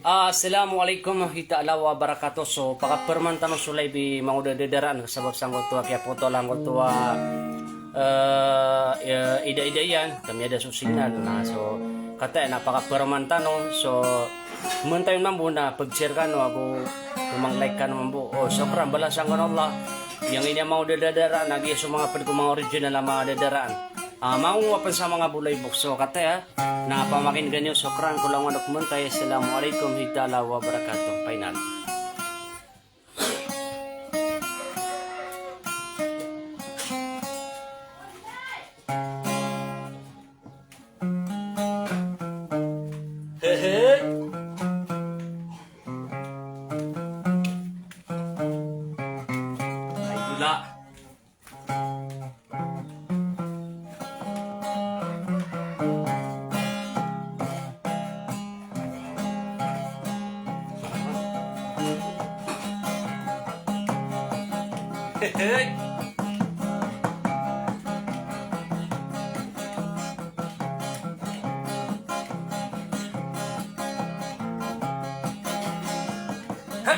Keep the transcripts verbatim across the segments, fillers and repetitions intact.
Assalamu alaikum warahmatullahi wabarakatuh. So, pakaperman tano so live i manga dadadaraan, sabap sangkoto a kiyapoto sangkoto a, eh, eh, ida-ida iyan, ka miyada so signal. Na so, kataya na pakaperman tano, so, mentayon mambo na pag-share kano ago, manga like kano mambo. O, shukran, balasan kano o Allah. Giyangkaya manga dadadaraan, na giya so manga ped ko manga original a manga dadadaraan. Ah, mangowa pen sa manga bolaybok. So, kataya, na pamakinega niyo, shukran, ko langon a komentay. Assalamu alaikum warahmatullahi wabarakatuh. Final. Hehe. Ay, dula.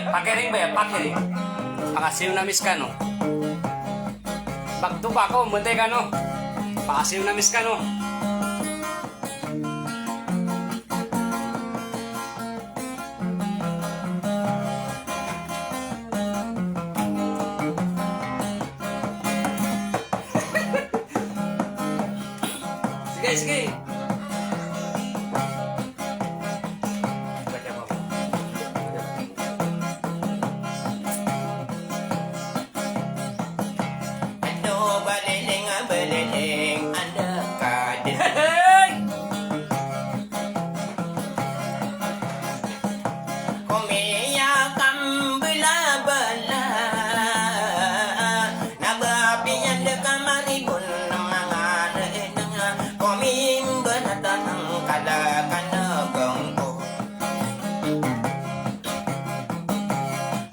Pakiring ba aya, pakiring. Pakasiw na miskano. Pagtupa ko, mentay kano. Pakasiw na miskano. Sige, sige. Ando baliling, baliling, anda ka di? Hey! Komiya kambela-bela, na ba piyan de kamaribon mangareng, komimberatan kala kanagangko.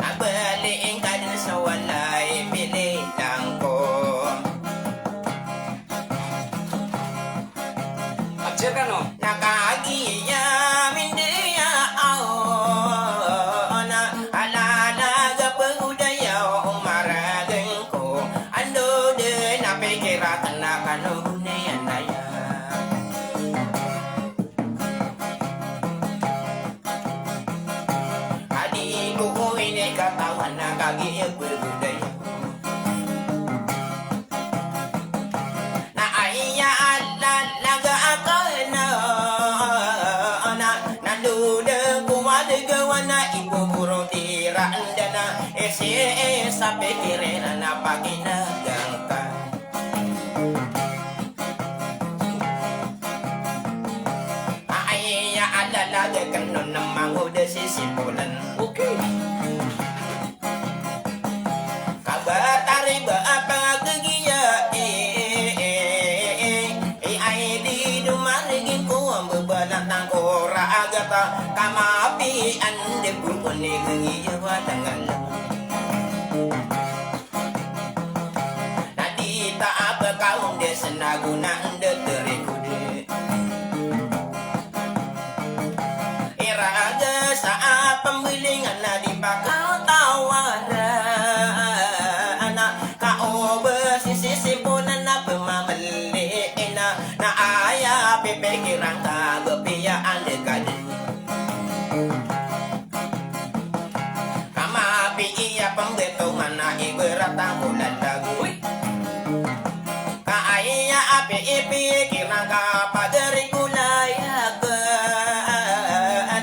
Abali ingka den sa walay pili langko. Abjir kano. Na kagiya mindiya aw, na alala ga pagodaya o marageng ko. Ando den a pikira kena kano gunaya naya. Adi ko ini katawan na kagiya pagodaya. Na aya alalaga akana, na, na dodeng ko walagawana i boboro tira ndana, isi, isa pikirin na pakinagangka. Aya alalaga kano na mangoda si simbolan. Okay. Kabatari ba apa gagiya, eh, eh, eh, eh, eh, ay di dumarigin ko ang babalang tangkora agata, kamapi ande purpuni gagiya watangan. Na di ta abakaw nde senago na nde terikode. Iraga sa a pembelingan na di pakatawaran, na kaoba sisisibonan na pemameli ina, na aya pipikiran ka bepiya ande kadi. Kamapi iya pembetongan na ibarat angkolan dago. Uy. Ka aya api ipikiran ka pagari ko layag,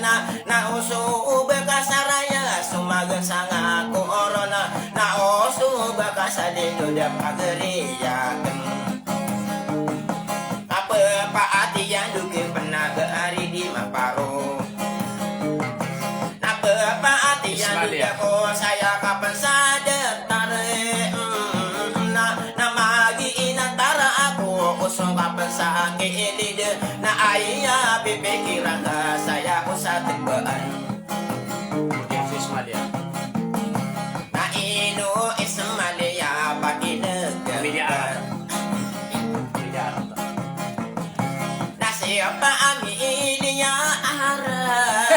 na, na oso o ba ka saraya so magesanga korona, na oso o ba ka salindo da pagari yaken. Kapepaatiyan do ki penaga ari di maparo. Na pepaatiyan do ko saya kapen sa datar, mm, na, na magi ina tara ako, osong kapen sa kilid, na aya pipikiran ka saya ko sa tegbaan. Isi Ismalia. Na ino Ismalia pakinegam. Pamilya Arab. Pamilya Arab. Na siya pa ami iliya ara.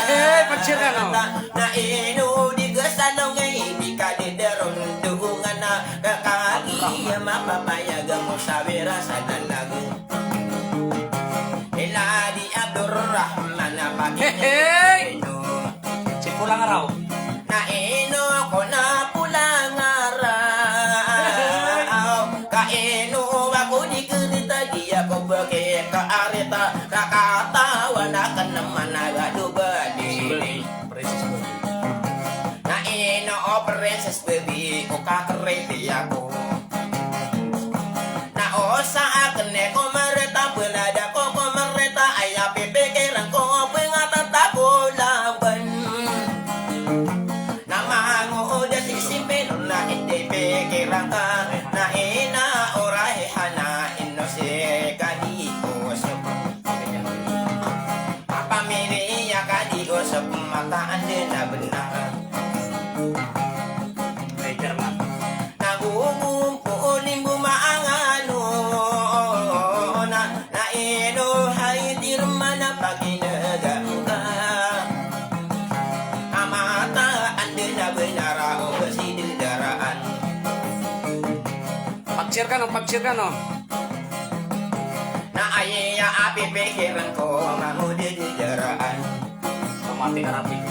Eh, pag-share ka, no? Na ino di ka sa longay, di ka di darondongan na, ka kagiya mapapayag a mosawira sa dalag. Ila di Abdurrahman a pag-, Hey, hey! Ino. Si Pulangaraw. Na ino ko na Pulangaraw. Ka ino ako di kerita, di ako bagi ka arita. Ka katawan aken man a gado ba di. Princess Baby. Na ino o Princess Baby, o kakeriti ako. Na o sa aken e ko mereta, belada ko ko mereta, aya pipikiran ko o pengatata ko laban. Na mangoda si Simpilon na indi pikiran ka, na ina o Raihana ino si kadi ko so. Mapamiliya ka di o sa pemataan di na benar. Ay, German. Nagugumpo o limbo maangano na, na ino hay dirman a paginegangka. Amataan di na benar o kasidedaraan. Pag-share ka, no? Pag-share ka, no? Na aya a pipikiran ko mangoda di daraan. Tomati ka rapido.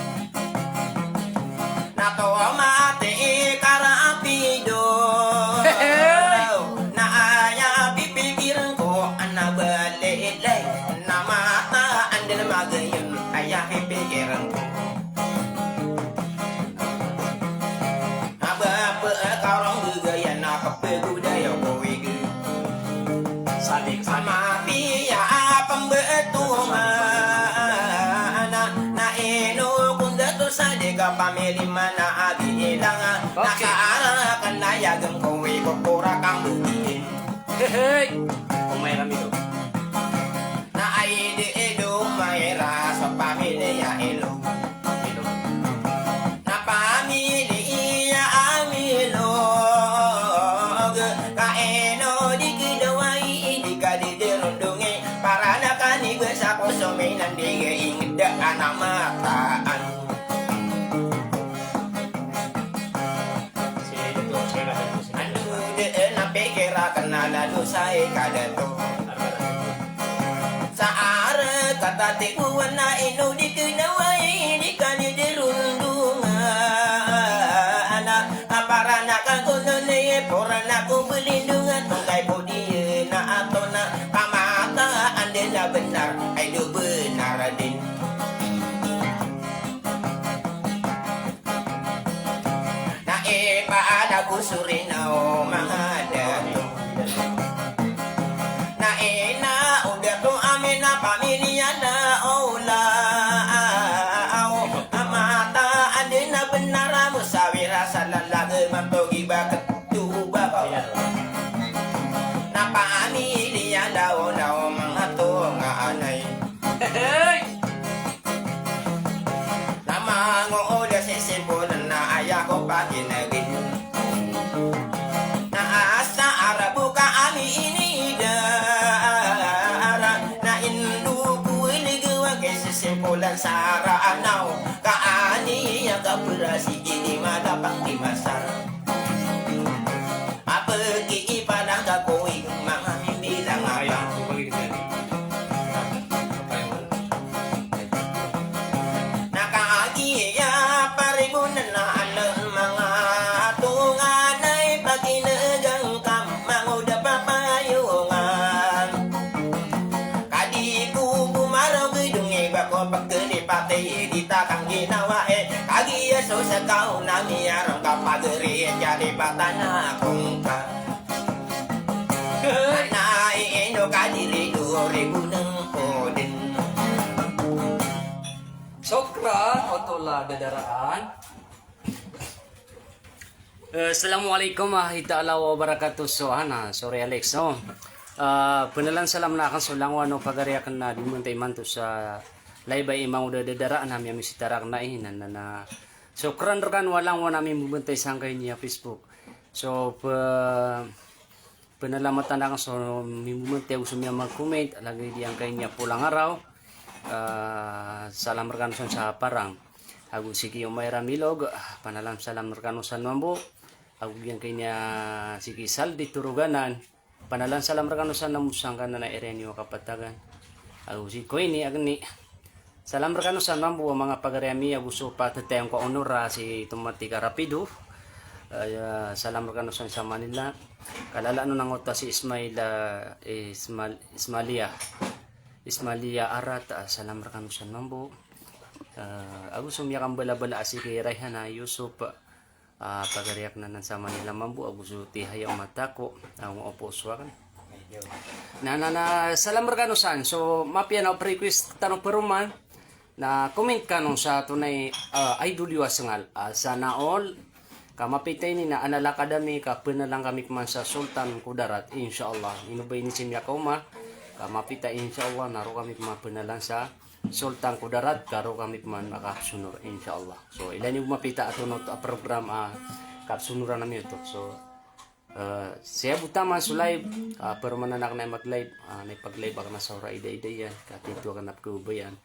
Na tomati ka rapido. Hey! Na aya pipikiran ko ana balilay. Na mataan di na magayon aya pipikiran ko. Aba pe, eh, karong gegaya na kapegoda ya kowig. Sadik, sadik. Mapiya a pembetungan, na ino kunda to sadik a pamili mana agi ilang. Okay. Na kaara ka na yagem kowig kokora kang bugin. Hey, hey. Omay rami do. Na ay di ido mayra sa pamilya ilo. Ilo. Na pamilya amilog. Ka ino di kidawai, di ka di dirundungi. Para na kani besa ko suminan di ga ingda ana mataan. Ando deen a pikir aken a lalo sa ikadato. Sa arek a tatigowan a ino di kenawai, di ka di dirundungan. A para na kagonon i poran ako belindungan, tongkay po di na ato na kamataan den a benar, ay do benar din. Na ipaad ako so rinaw manga dato. Na ina o dato amin a pamilya na olaw. A mataan den a benar a mosawira sa lalag man togi baket do babaw. Na pamilya na olaw manga tonganay. Hey! Na mangoda si Simpolan na aya ko paginegin. Na asa arabo ka ami inidara. Na indo ko ilig wagi si Simpolan sa Raanaw. Ka ani ya ka berasi ini malapang di masar. Apeki ipalang ka kowig manga mimbilang apa. Na kagiya paribonan na anen manga tonganay paginegang ka mangoda papayongan. Ka di ko bo marogedong i ba ko pagkeni pati di takang ginawa e. Kagiya so sekaw na miyarong ka pageri jadi patana kongka. Na ino ka di lido riboneng ko den. Shukran, oto la dadaraan. Eh, assalamualaikum warahmatullahi taala wabarakatuh. So, ana, sorry, Alex. So, ah, penalan salam na aken so langowan o pagari aken na di mentay manto sa laybay i mangoda dadaraan ami a misitara aken na inan na, na. So, kran rekan walang wana mi membentay sangkay niya Facebook. So, pe-, Penalamatan aken so mimomenti ago so miyamag-comment, lagid iyan kay niya Polangaraw. Ah, salam rkano san sa Parang. Ago si Ki Omaira Milog, ah, panalam salam rkano san mambo. Ago giyangkaya si Ki Saldi Toroganan, panalam salam rkano san mambo sangkanan a area niyo a kapatagan. Ago si Koini Agni. Salam rkano san mambo a manga pagari ami, ago so patatay angko a onor a si Tomatik a Rapido. Ah, salam rkano san sa Manila. Kalala no nangota si Ismail, ah, Ismal-, Ismalia. Ismalia Arat, ah, salam rkano san mambo. Ah, ago so miyakambalabala a si Ki Rayhana Yusuf, ah, pagari akn anan sa Manila mambo, ago so Tihaya Matako, ah, opo so akn. Na, na, na, salam rkano san. So, mapiya na o request tano paroman, na comment kano sa tonay, ah, idol iyo a sngal, ah, sana all. Ka mapita ini na analakad ami ka pnalan kami pman sa Sultan Kudarat, insha Allah. Ino ba ini si miyakaoma, ka mapita insha Allah na roo kami pman pnalan sa Sultan Kudarat, ka roo kami pman makapsonor, insha Allah. So, ilay niyo mapita a tonot a program a kapsonoran ami oto. So, eh, siyabot taman so live, ah, paromanan akn a mag-live, ah, na ipag-live akn a sa ora ida-ida iyan, ka tito akn a pkhababayaan.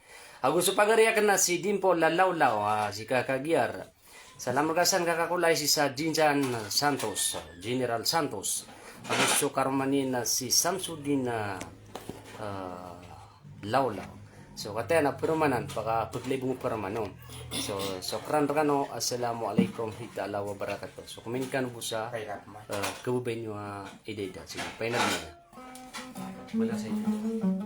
Ago so pagari akn a si Dimple Lalawlaw, ah, si Kaka Giyar. Salam rka san Kaka Kolay, si sa Jinjan Santos, General Santos. Ago so karoma niyan a si Samsudin, ah, ah, Lawlaw. So, kataya na paromanan, paka pag-live bo paroman, no? So, sokran rkano, assalamu alaikum warahmatullahi wabarakatuh. So, comment kano bo sa, eh, khababayaan iyo a ida-ida. Sige, painad niyo. Wala sa inyo.